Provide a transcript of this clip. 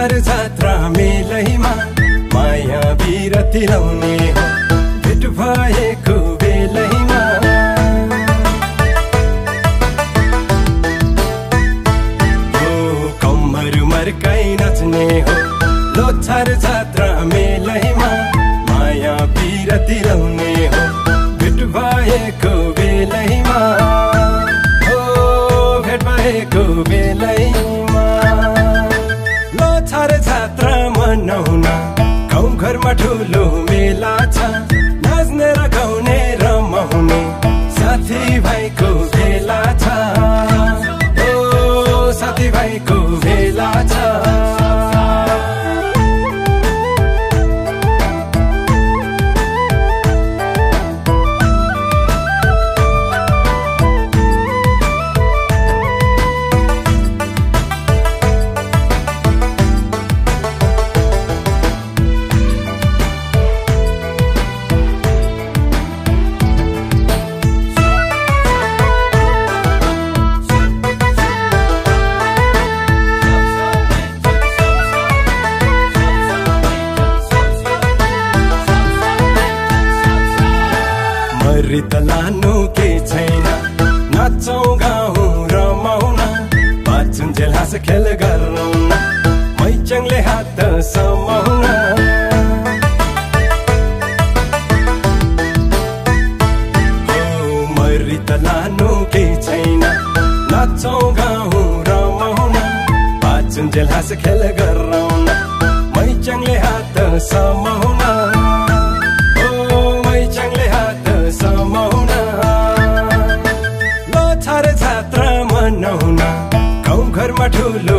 Lothar जात्रा मेलैमा माया बिरती लाउने हो भेट भएको बेलैमा हो कम्मर मर्काई नाच्ने हो लोथार जात्रा मेलैमा माया बिरती लाउने हो भेट भएको बेलैमा हो भेट भएको बेलैमा लोथार जात्रा मनाउन गाउँ घरमा ठुलो मेला छ नाच्ने र गाउने रमाउने साथी भाइको भेला छ ओ साथी भाइको भेला छ मरित लानु के छैन नाचौँ गाउँ रमाउन बाँचुन्जेल हाँस खेल गरौँ मैचाङले हात समाउन मरित लानु के छैन नाचौँ गाउँ रमाउन बाँचुन्जेल हाँस खेल गरौँ मैचाङले हात समाउन लोथार जात्रा मनाउन गाउँ घरमा ठुलो